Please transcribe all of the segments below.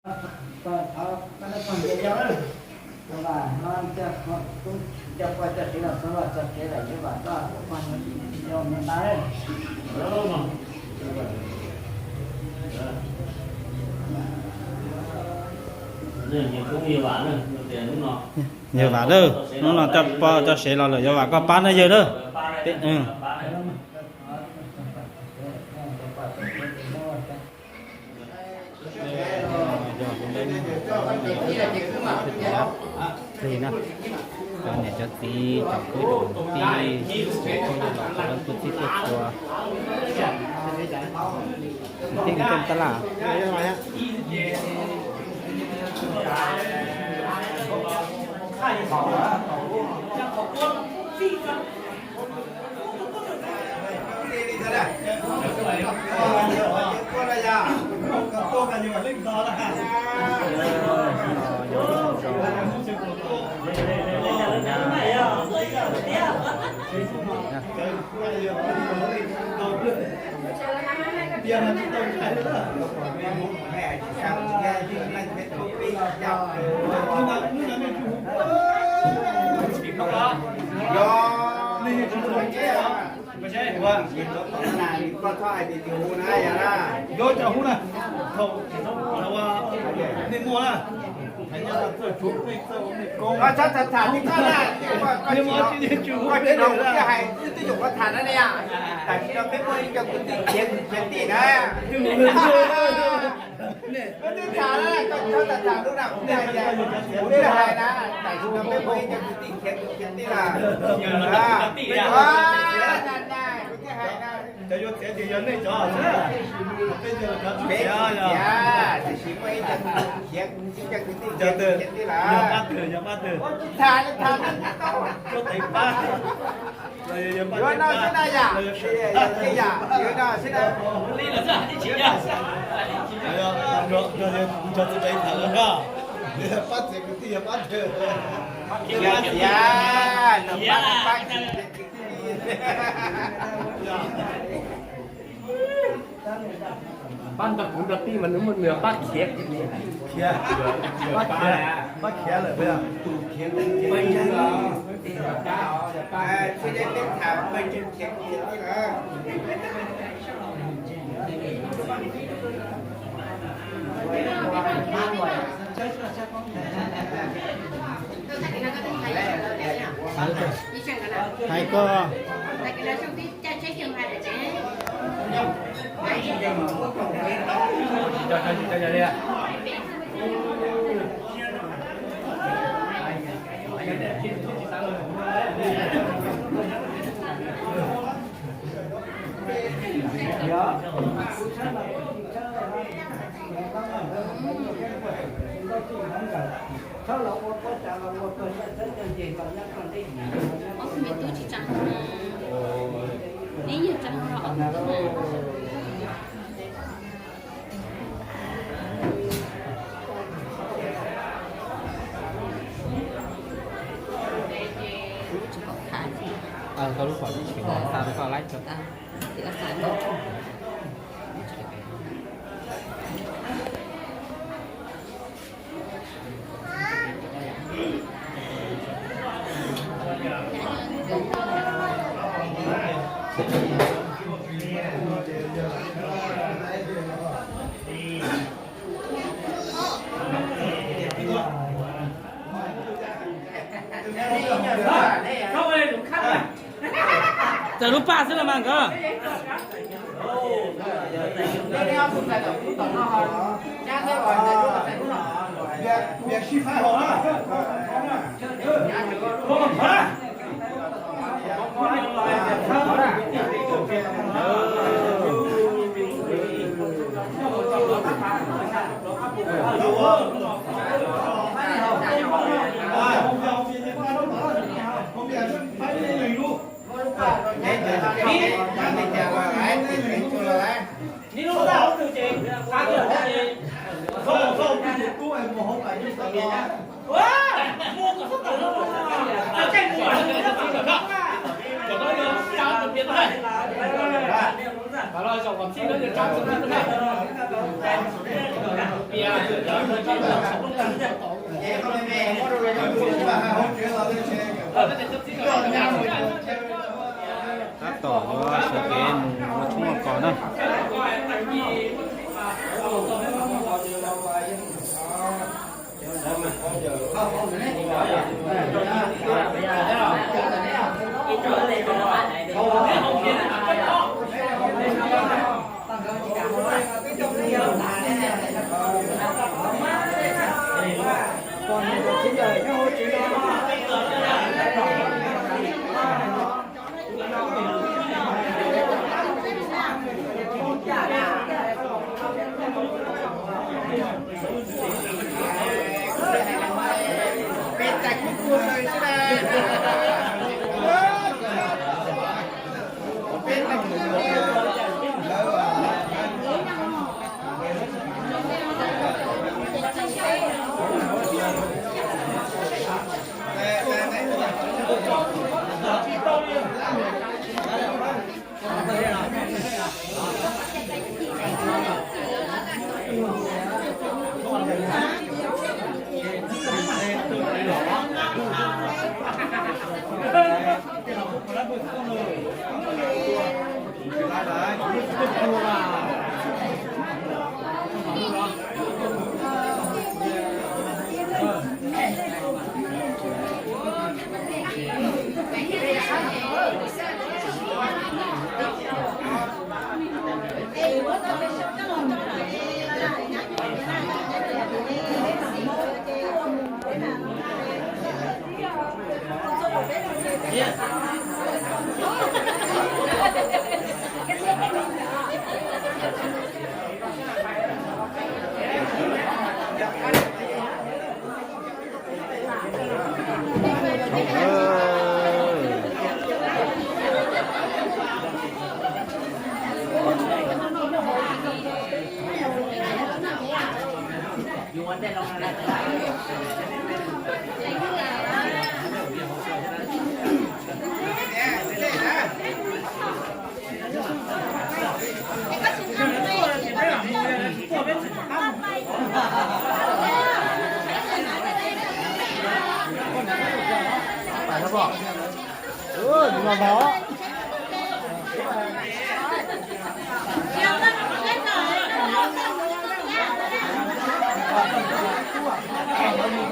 Yawg Vam lawm, hnub no coj pog coj sev los lawm, Yawg Vam koj pab na yawg na. Plig na, cov niam cov txiv cov kwv cov tij, cov phooj ywg los tau lawv tuaj txhij tuaj txhua. Tij tab laj. Yog, nej tsis hu na, koj txhob hais tias tsis hu na, yog na. Yog cas hu na, thaum, thaum nej muaj na, koj txhob tham tham li koj na, koj tsis hnov kuv twb hais twb twb yog koj tham na ne. Tam sim no peb muaj ib co kwv tij khiav kwv khiav tij na. Koj twb tham na, koj txhob tham tham lub na, kuv twb hais na, tam sim no peb muaj ib co kwv tij khiav kwv khiav tij lawm. Kuv twb hais na. Cov yuav txiav ces yog nej cov xwb, peb cov tsis txiav, tiam sis muaj ib co khiav, ib co kwv tij khiav kwv tij lawm. Yog pab twg, yog pab twg? Tham tham, yuav tes pab, los yog pab, yuav no xwb na yom, yam, yuav no xwb na. Nrog txiv tsev tham los na, pab txiav kwv tij yog pab twg? Yog txiav, pab, pab txiav kwv tij. Pab nrog kuv nrog tij mas nws muaj nws pab khiav. Khiav, pab khiav, pab khiav lawm. Hais koj. Ob tug me tub tsis tsaa hau na, ib nyuag tsaa hau rau ob tug na. Lub tsis pom khav, koj lub pom tib tshwm xa rau koj laib tso. Txawm lub paj xwb los mas nkawd. Tab tom yuav sawv kev mus ua tshoob ua kos na.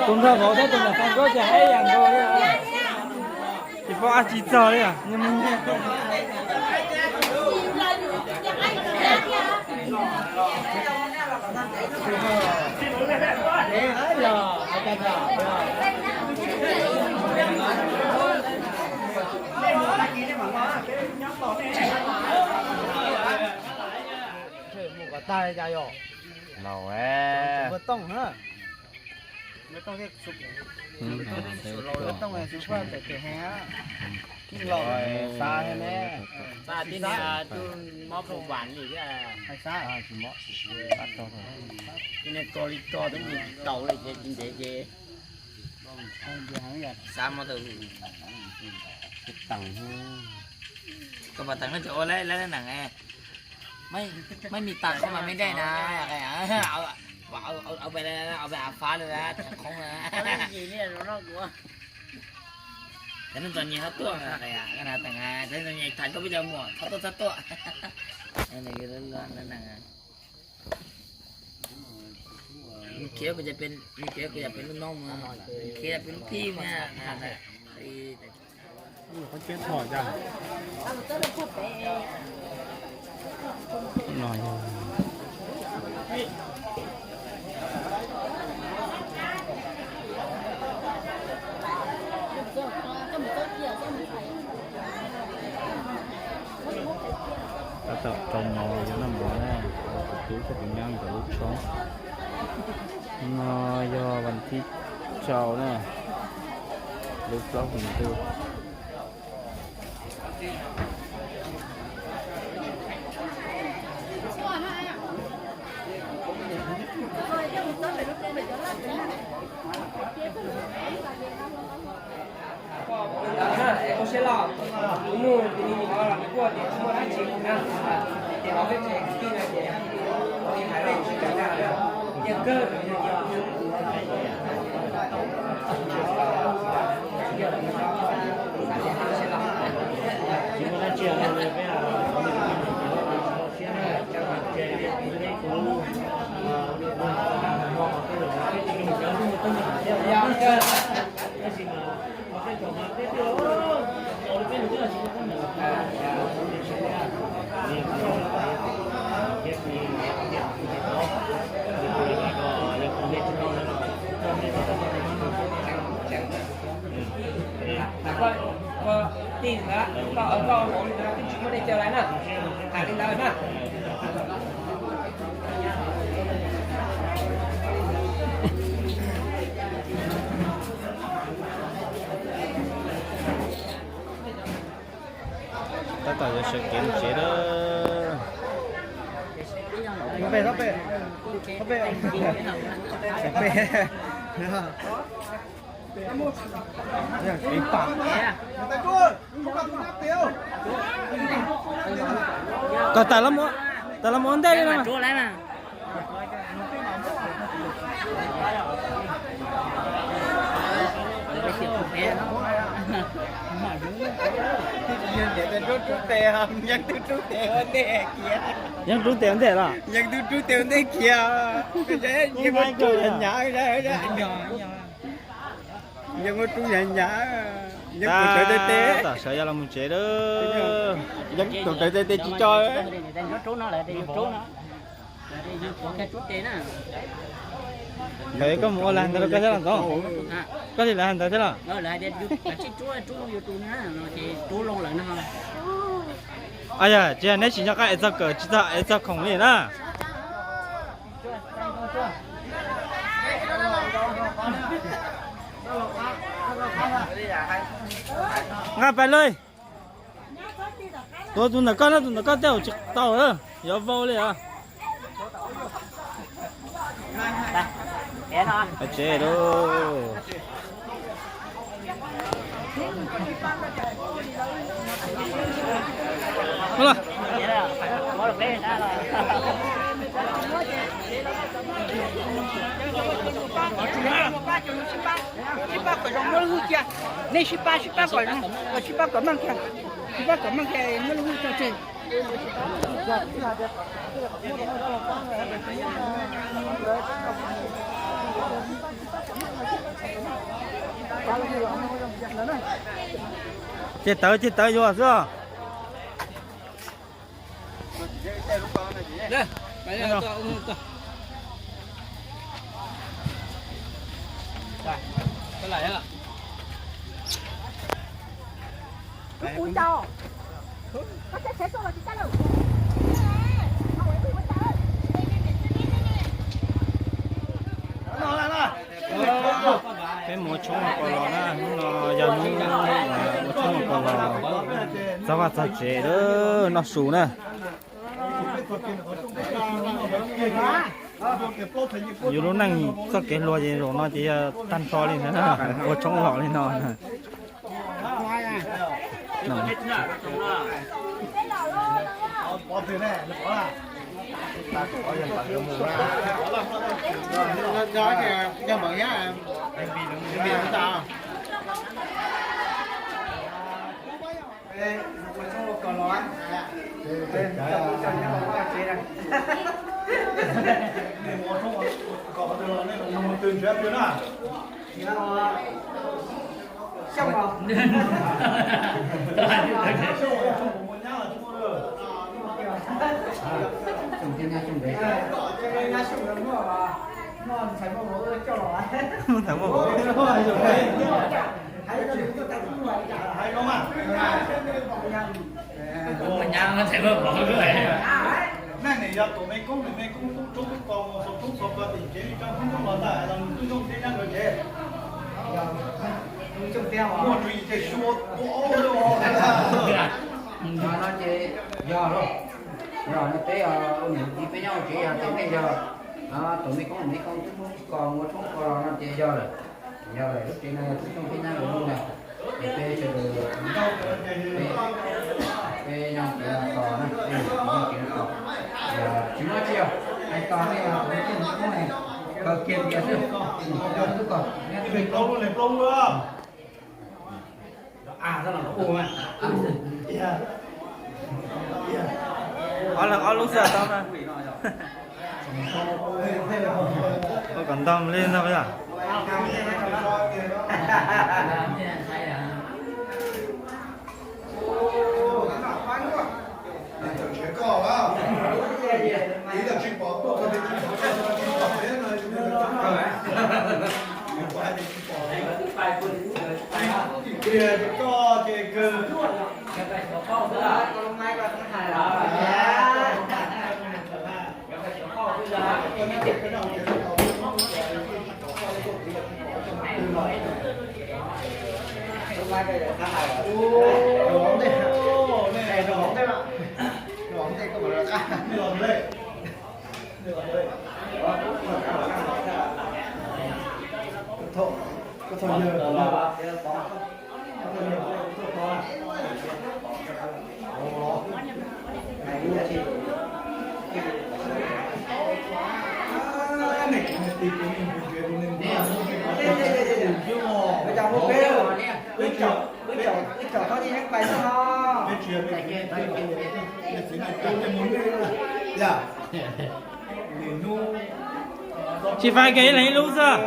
Tus nrog vauv thiab tus nram qab nkaub ces haib ib yam nkaus li. Tsis paub dab tsi txog li. Mus kom tag li cas yom? Laus, npua tooj na. Npua tooj thiab, npua tooj xub phuaj tawm tawm heev, laus xav thiab ne. Tib niag tub mob pum vam li thiab. Hais xav, tib niag tso li tso twb ntsis taus li ces tsis ntev ces xav mob tawm. Teem, koj pom teem no ces ua lawv lawv nees, ไม่มีตังค์เข้ามาไม่ได้นะ เอาเอาเอาไปเลยนะ เอาไปหาฟ้าเลยนะ แทงโค้งเลยนะ Cov neeg txom nyem txhob tuaj, cov neeg txom nyem thav koj peb cov muam txhob tuaj txhob tuaj. Nws khiav kuv yog peb, nws khiav kuv yog peb lub noob mas, nws khiav yog peb lub phij mas. Qhov tseeb txhom cas. No yog tab tom rau mov yuav noj mov na, tus tub thiab tus nyab nkawd lub tshoob. No yog vas thib rau na, lub plaub hlis ntuj. Koj siab loj, kuv nug tus me nyuam los nws kuj tias tsis muaj dab tsi na. Koj tij ntawd, koj, koj ua li ntawd twb tsis muaj dej cawv lawm na. Hais li ntawd na. Tab tom yuav sawv kev mus tsev lawm. Kom tas los ua ntej li no. Yeej rub tes ua ntej los? Yeej rub tes ua ntej khiav. Yeej ua rub hnyav hnyav, yeej ua rub hnyav hnyav, yeej tus rawv tes tes. Tam sawv yuav los mus tsev lawm. Yeej tus rawv tes tes tsis tso. Koj mus ua lag ntawd rau koj thiab los Ntxoov? Koj li lag ntawd thiab los? Yog tsis yog neb tsis nco qab es txog kawm tsis txog es txog khoom li na. Nqa pais lawm. Tuav tus ntawm koj no, tus ntawm koj tej zaum tsis tau, yuav vau li os. Tsev lauj. Sib pab kom zoo, muab lub hwj cia. Nej sib pab, sib pab kom, sib pab kom meej kiag, sib pab kom meej kiag, muab lub hwj tso tseg. Ces tawv ces tawv yuav xwb. Peb mus ua tshoob ua kos los na, hnub no yog hnub ua tshoob ua kos los, txog vaj txog tsev lawm, noj su na. Yus lub neej txoj kev hluas ces zaum no ces yog tag nrho li ntawd, ua tshoob los li no. Nej nim yog tus me koob, tus me koob tub roob tub kos mus xaus roob xaus kos tim tsev li cov Hmoob Hmoob los ntag, los nws tub zoo thiab nyab nkawd tsev. Muaj tswv yim ces sua ua ob lub. No ces yog lauj, yog no peb ua niam txiv peb nyob hauv tsev yog ces nej yog tus me koob, me koob tub roob tub kos mus ua tshoob ua kos los no ces yog lawm. Yog lawm, lub tsev no yog tub roob thiab nyab nkawd lub ntag. Peb sawv daws, peb Peb nyob kev tos na, nyob kev tos. Tsis muaj tsi os, hais tos nej os, tus nej tsis muaj, kawg kiag tias xwb. Tus twb kom, nej twb plob, plob. Ob leeg ob lub xwb tau na. Ua kom ntog li ntag yog. Tsis fais kiag ib leeg ib lub xwb.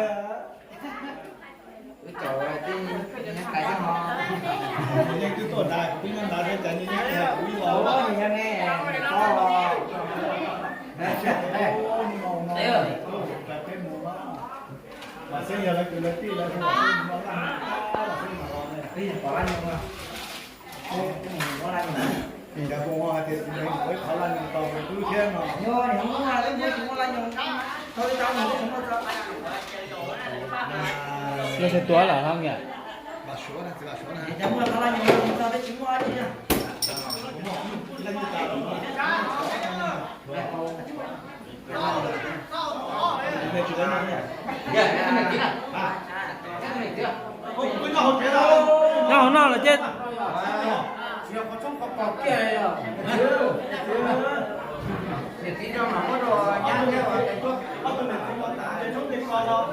Leej twg tuav lawm hov niam? Nyob hauv no lawm ces. Niam txiv khiav lawm.